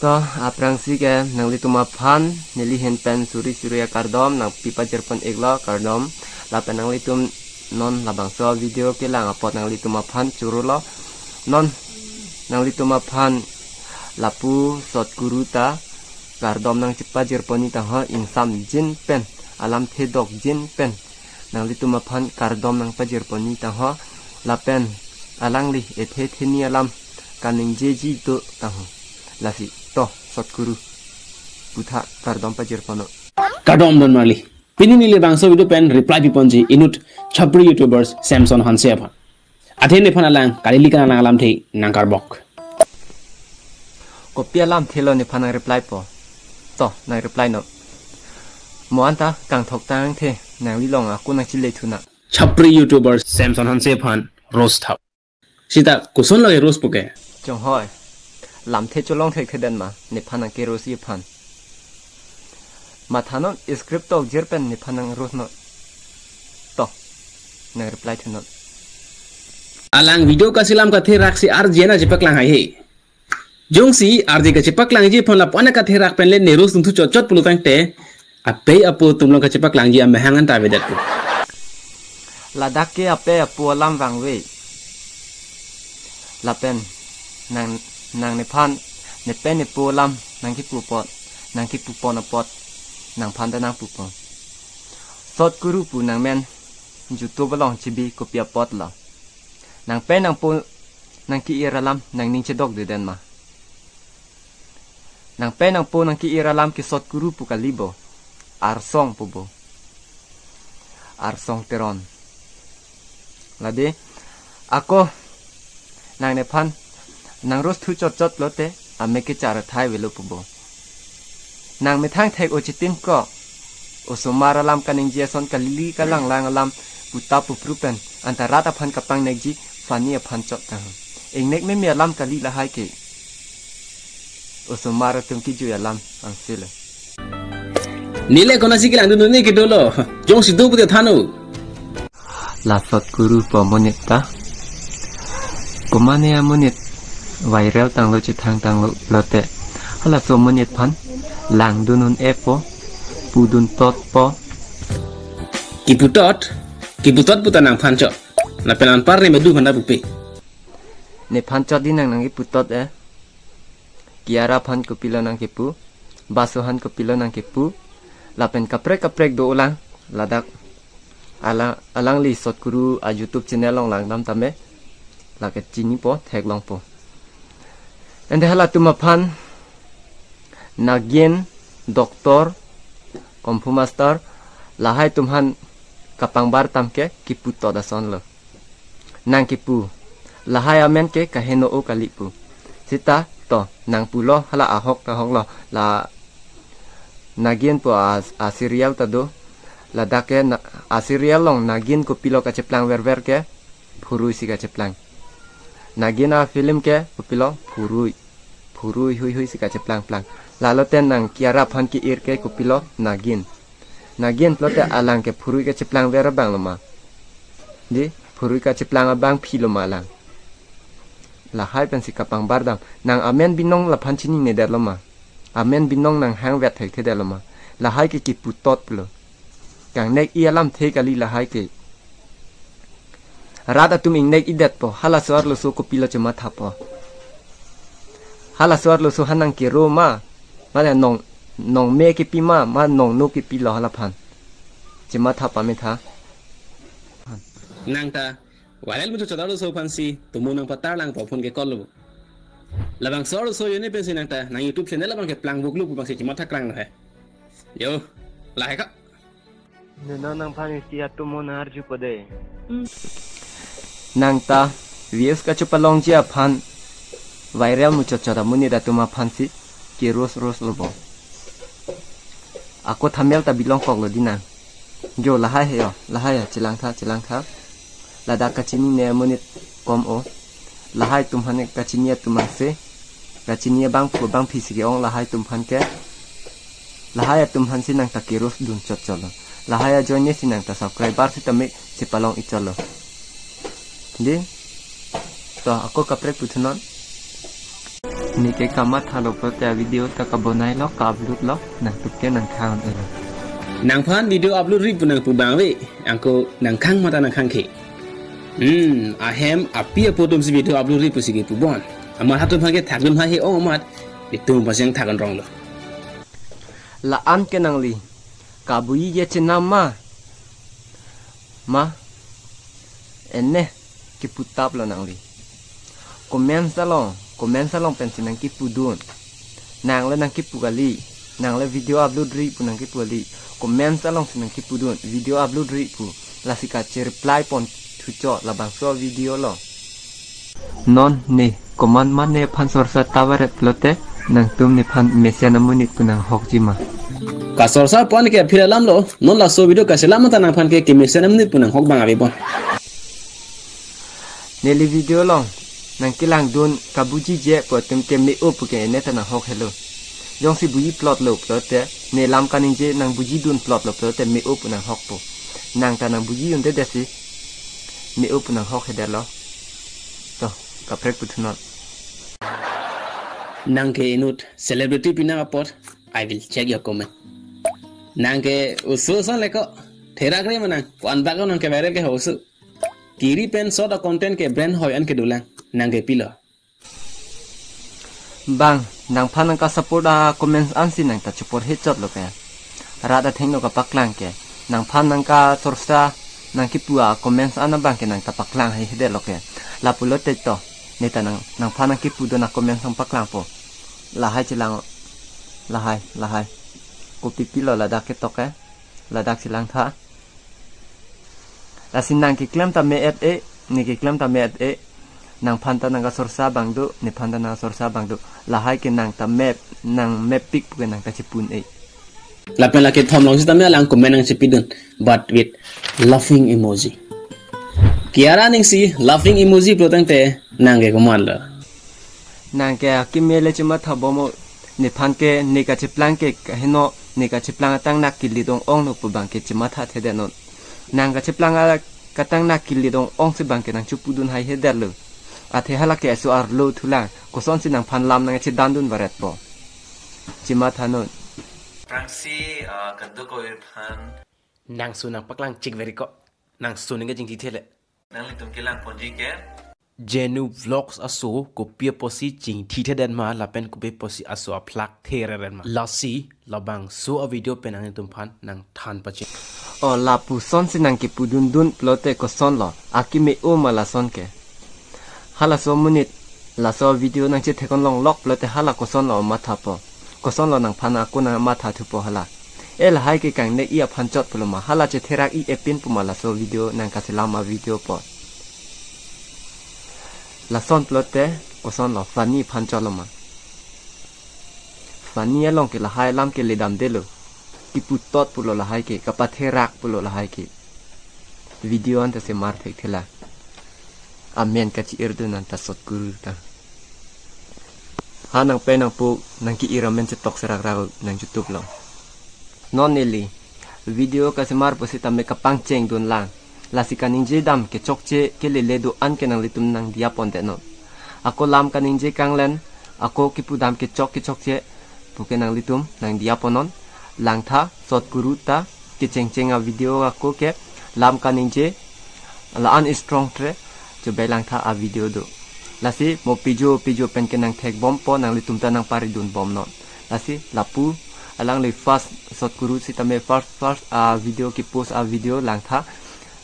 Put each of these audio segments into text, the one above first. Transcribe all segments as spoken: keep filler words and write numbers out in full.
To, aphrangsi ke nanglitum aphan neli ahin pen suri suri akardom nangpi pajirpon iklo, kardom. Lapen nanglitum non labangso video kelang apot nanglitum aphan chorolo. Non nanglitum aphan lapu Sot Guru ta kardom nangchepajirpon ni ta ho, ingsamjin pen, alamthe dokjin pen nanglitum aphan kardom nangpajirpon ni ta ho. Lapen alangli ethe theni alam kaningjeji do ta ho. Lasi to Sot Guru puthot kardom pajirponnon. Kardom don marli. Pini neli labangso video pen reply piponji inut Chhapri YouTubers Samson Hanse aphan. Athe nephan alang kalili kanang alamthe nangkarbok. Kopi alamthe lo nephan nangreplypo? To, nangreplynon. Mo anta kangthok tangthe nanglilong ako nangchile thunang. Chhapri YouTubers Samson Hanse aphan roast thap. Sita koson lake roast puke? Chonghoi. Lamthe cholong thekthe den ma nephan nangke-roast-ji aphan? Mathanon, script tokjir pen nephan nangroastnon. To, nangreply thunon. Alang video kachelam katherak si R J na chepaklang haihe. Jongsi R J kachepaklangji aphan lapu-an katherak pen le ne-roast dun thu chotchot pulo tangte, apei apo atum along kachepaklangji amahang anta avedetpo. Ladak ke apei apo alam vangve. Lapen nang, nang nephan nepei nepo alam nangkepu apot, nangkepupon apot nangphan ta nangpupon. Sot Guru pu nangmen YouTube along chibi kopi apotlo? Nangpei nangpo nangke-ir alam nangning chedokde den ma? Nangpei nangpo nangke-ir alam ke Sot Guru pu kali bo. Arsong pu bo. Arsong Teron. Lade ako nang nephan nangroast thu chotchot lote amek kechar athai avelo pu bo. Nang methang thek-o chitin ko. Osomar alam kaningje ason, kalili kalanglang alam puta pupru pen anta rat aphan kapangnekji funny aphan chot tang. Ingnek meme alam kali lahai ke. Osomar atum kejui alam angse le. Neli konatsi kelang dun neke dolo. Jongsi do pute than-o. La Sot Guru pu amonit ta, komatne amonit viral tanglo, chethang tanglo lote, halaso amonit aphan langdun un-epo, pudun totpo. Kiputot, kiputot puta nangphan chot. Lapen anpar ne medu phanda pupe. Nephan chot di nang nangkeputot e. Kiara aphan kopilo nangkepu, Baso aphan kopilo nangkepu, lapen kaprek kaprek do-olang, ladak ala, alangli Sot Guru a YouTube channel along langdam tame, lake chinipo, theklongpo. Ante halatum aphan Nagin, Doctor, Kung Fu Master, lahai atum aphan kapangbar tam ke kiputot asonlo. Nangkepu, lahai amen ke kaheno-o kali pu. Sita to, nangpulo, hala ahok ta ahoklo, la Nagin pu a, a serial ta do. Ladak ke na, a serial along Nagin kopilo kacheplang verver ke, phurui si kacheplang. Nagin a film ke kopilo, phurui. Phurui huihui si kacheplangplang. Lalo te nang Kiara aphan ke-ir ke kopilo, Nagin. Nagin pulote alang ke phurui kacheplang ver abang lo ma? Di, phurui kacheplang abangpi lo ma alang? Lahai pensi kapangbar dam. Nang amen binong laphan chinine detlo ma? Amen binong nang hangvet thekthedetlo ma? Lahai ke kiputot pulo. Kangnek-i alamthe kali lahai ke. Rat atum ingnek-idetpo, halaso arloso kopilo chemathapo? Halaso arloso hanang kero ma, ma nong, nong me kepi ma, ma nong no kepilo halaphan? Chematha pametha. Nang ta viral muchot chot arloso aphansi tumo nangpatarlangpo phone ke call lo. Labangso arloso yo ne pensi nang ta nang YouTube channel abang keplang buklu pu abangsi chematha kranglo he. Yo, lahai ka. Nena nangphan isi atumo nang arjupo de. Nang ta views kachepalongji aphan viral muchot chot amonit atum aphansi ke-roast roast lo bo. Ako thamel ta bilong koklo di nang. Jo lahai he yo, lahai yo, chelangtha, chelangtha. Ladak kachinine amonit kom-o. Lahai atum aphan kachini atum angse. Kachini abangpo abangpi si ke-ong lahai atum aphan ke. Lahai atum aphansi nang ta ke-roast dun chotchotlo. Lahai ajoine si nang ta subscriber sitame chepalong-i chotlo. Di? To, ako kaprek puthunon. Neke kamatha lo pulote a video ta kabonai lo, ka-upload lo, nangtup ke nangkhang un-elo. Nangphan video upload ri pu nangpu abang ave, anke nangkhang ma ta nangkhang ke. Hmm, ahem api apo atum si video upload ri pusi kepubom. Amat atum aphan ke thakdun haihe ong amat, itum pasang thak-un rong lo. La-an ke nangli kabuji je chenam ma? Ma, ene kiputap lo nangli. Comments along, comments along pensi nangkipudun. Nang le nangkipu kali, nang le video upload ri pu nangkipu kali. Comments along si nangkipudun, video upload ri pu. Lasi kache-reply pon thucho labangso video lo. Non ne komat ma nephan sorsa ta varet pulote nangtum nephan mesen amonit pu nanghokji ma? Kasorsa pon ke aphi alam lo, non laso video kaselam ta nangphan ke kemesen amonit pu nanghok abang avepon. Neli video along nangkelangdun kabuji je pu atum ke me-o pu ke ene ta nanghok helo. Jongsi buji plot lo pulote, ne lam kaningje nangbujidun plot lo pulote me-o pu nanghokpo. Nang ta nangbujidunde desi me-o pu nanghok hedet lo. To, kaprek puthunon. Nang ke inut celebrity pinang apot, I will check your comment. Nang ke oso oso le ko, therak re ma nang, ko-an bak lo nang ke viral ke oso. Kiri pen short a content ke brand hoi an kedolang, nang ke pilo. Bang, nangphan nangkasupport a comments ansi nang ta chupor he chot lo ke. Rat athengno kapaklang ke. Nangphan nangkasorsa nangkipu a comments an abang ke nang ta paklang haihedet lo ke. Lapulote to, ne ta nang, nangphan nangkipudun a comments nangpaklangpo. Lahai chelang, lahai, lahai. Kopi pilo ladak ketok ke, ladak chelangtha. Lasi nang keklem ta me-et e, ne keklem ta me-et e. Nangphan ta nangkasorsa abang do, nephan ta nangkasorsa abang do. Lahai ke nang ta mep, nang mepik pu ke nang ta chepun e. Lapen lake thom along sitame alang comment nangchepidun, but with laughing emoji. Kiara ningsi laughing emoji pulo tangte nang ke komat lo. Nang ke akimi le chematha bom o, nephan ke ne kacheplang ke kaheno, ne kacheplang atang nak kili dong ong no pu abang ke chematha thedet non. Nang kacheplang a katang nak kili dong ong si abang ke nang chepudun haihedet lo. Athe hala ke aso arlo thulang, kosonsi nangphan lam nangchedandun varetpo. Chematha non. Prangsi, ah, kadokave aphan. Nang su nangpaklang chik veri ko. Nang su ningke jingtithe le. Nanglitum kelang ponji ke. Jenu Vlogs aso kopi apotsi chingthithedet ma lapen kopi apotsi aso aphlak theredet ma. Lasi labangso a video pen nanglitum aphan nangthan pachini. O lapusonsi nangkipudundun pulote kosonlo, akimi-o ma lason ke. Halaso amonit laso video nangchethek-on longlok pulote hala kosonlo mathapo. Kosonlo nangphan ako nangmatha thupo hala. E lahai ke kangnek-i aphan chot pulo ma, hala chetherak-i epin pu ma laso video nangkaselam a video po. Lason pulote kosonlo, funny aphan chotlo ma? Funny along ke lahai alam ke ledamdelo. Kiputot pulo lahai ke, kapatherak pulo lahai ke. Video anta semar thekthela. Amen kachi-irdun anta Sot Guru ta. Ha nangpei nangpo nangke-ir amen chetok serakrak nang YouTube along. Non neli video kasemar pusitame kapangchengdun lang. Lasi kaningje dam kechokche kelele do-an ke nanglitum nangdiya ponte non. Ako lam kaningje kanglen, ako kipudam kechok kechokche puke nanglitum nangdiya pon non. Langtha Sot Guru ta kechengcheng a video ako ke lam kaningje la-an strong tre chobei langtha a video do. Lasi mo pijo pijo pen ke nangthekbompo, nanglitum ta nangparidunbom non. Lasi lapu alangli first Sot Guru sitame first first a video kipost a video langtha.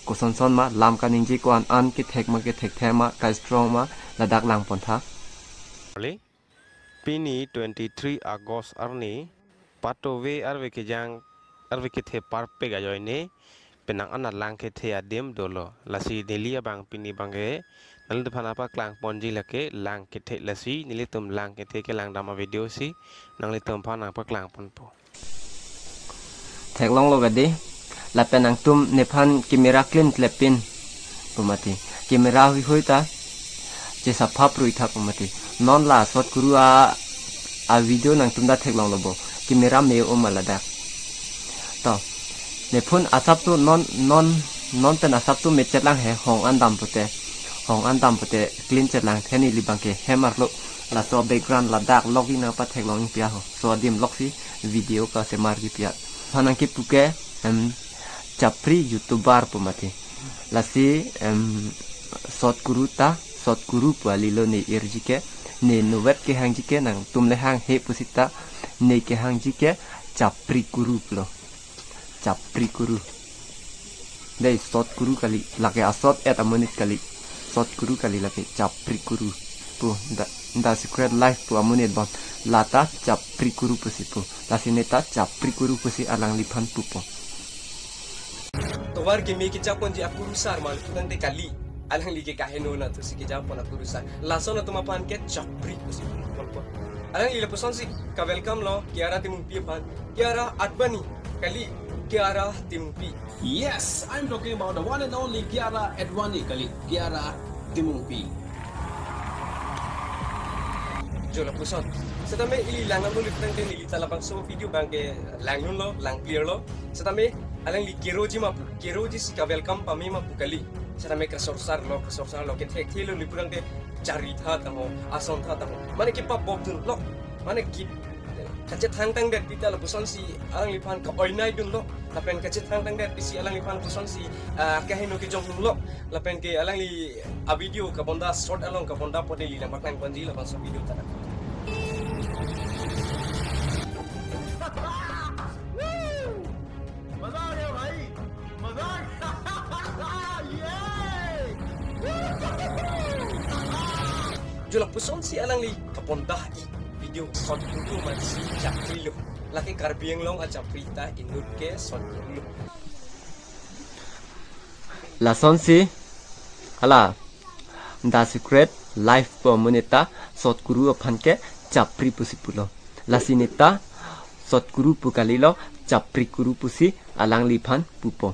Kosonson ma lam kaningje ko-an an kethek ma kethekthe ma ka-strong ma ladak langpontha. Pini twenty-three August arni, patove arve kejang arve kethe parpek ajoine, penang anat lang kethe adim dolo. Lasi neli abang pini abang ke nanglitum aphan nangpaklang ponji lake lang kethe, lasi nelitum lang kethe kelangdam a video si nanglitum aphan nangpaklang ponpo. Theklonglo kadi, lapen nangtum nephan camera clean klepin pu mati. Camera huihui ta chesapha pruitha pu mati. Non la Sot Guru a, a video nangtum ta theklonglo bo. Camera me-o ma ladak. To, nephun asap tu non, non, non pen asap tu mechet lang he hong an dam pute. Hong an dam pute clean chet lang the, neli abang ke hem arlo. Laso background ladak login nangpatheklong ingpi ho. So adim loksi video kasemar kipi. Aphan nangkipu ke, em, Chapri YouTuber pu mati. Lasi, em, Sot Kuru ta, Sot Kuru pu kali lo ne irji ke, ne novet kehangji ke nangtum le hanghe pusita, ne kehangji ke Chapri Kuru lo. Chapri Kuru. Dei, Sot Kuru kali, lake asot et amonit kali. Sot Kuru kali lake, Chapri Kuru pu. The, The Secret Life pu amonit bon. Lata Chapri Kuru pusi pu. Lasi neta Chapri Kuru pusi alangliphan pupo. Tovar kimi kechap ponji akurusar malputangte kali. Alangli ke kaheno na tusi kejapon akurusar. Lason atum aphan ke Chapri pusi pu. Alangli lapusonsi ka-welcome lo Kiara Timungpi aphan. Kiara Advani kali, Kiara Timungpi. Yes, I'm talking about the one and only Kiara Advani kali, Kiara Timungpi. Jo lapuson. Setame ili langdun liputangte neli ta labangso video abangke langdunlo, lang clear lo. Setame alangli keroji ma pu, keroji si ka-welcome pame ma pu kali. Setame kasorsar lo, kasorsar lo, kethekthelo liputangte charitha tangho, asontha tangho. Mane kepabobdunlo, mane ke kachethangtangdet pita lapusonsi alangliphan ka-oinaidunlo. Lapen kachethangtangdet pisi alangliphan lapusonsi, ah, kaheno kejongdunlo. Lapen ke alangli a-video kabonda short along kabonda pode li lamak nangponji labangso video tana. मजा आ गया भाई, मजा आ गया। ये। Jo lapusonsi alangli kabonda i video Sot Kuru mansi Chapri lo. Lake Karbi Anglong a-Chapri ta inut ke Sot Kuru lo. Lasonsi, hala, The Secret Life pu amonit ta Sot Kuru aphan ke Chapri pusi pulo. Lasi neta Sot Kuru pu kali lo, Chapri Kuru pusi alangliphan pupo.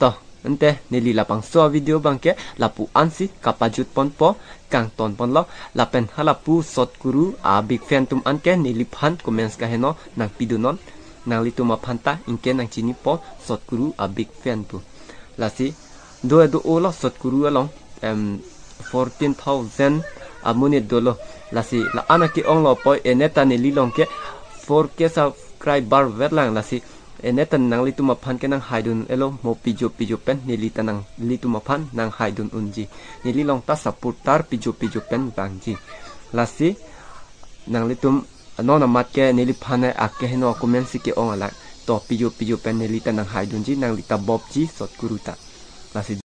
To, ante neli labangso a-video abangke lapu-ansi kapajut ponpo, kangton ponlo, lapen halapu Sot Kuru a-big fan atum anke neliphan comments kaheno nangpidunnon. Nanglitum aphan ta ingke nangchinipo Sot Kuru a-big fan pu. Lasi do do-olo Sot Kuru along, em, fourteen thousand amonit dolo. Lasi la-an ake-onglo poi, eneta neli along ke four K subscriber vetlang. Lasi eneta nanglitum aphan ke nanghaidun-elo mo pijo pijo pen, neli ta nanglitum aphan nanghaidun unji. Neli along ta supporter pijo pijo pen vangji. Lasi nanglitum non amat ke neliphan akeheno comment si ke-ong alang. To pijo pijo pen neli ta nanghaidunji, nangli ta bobji Sot Kuru ta. Lasi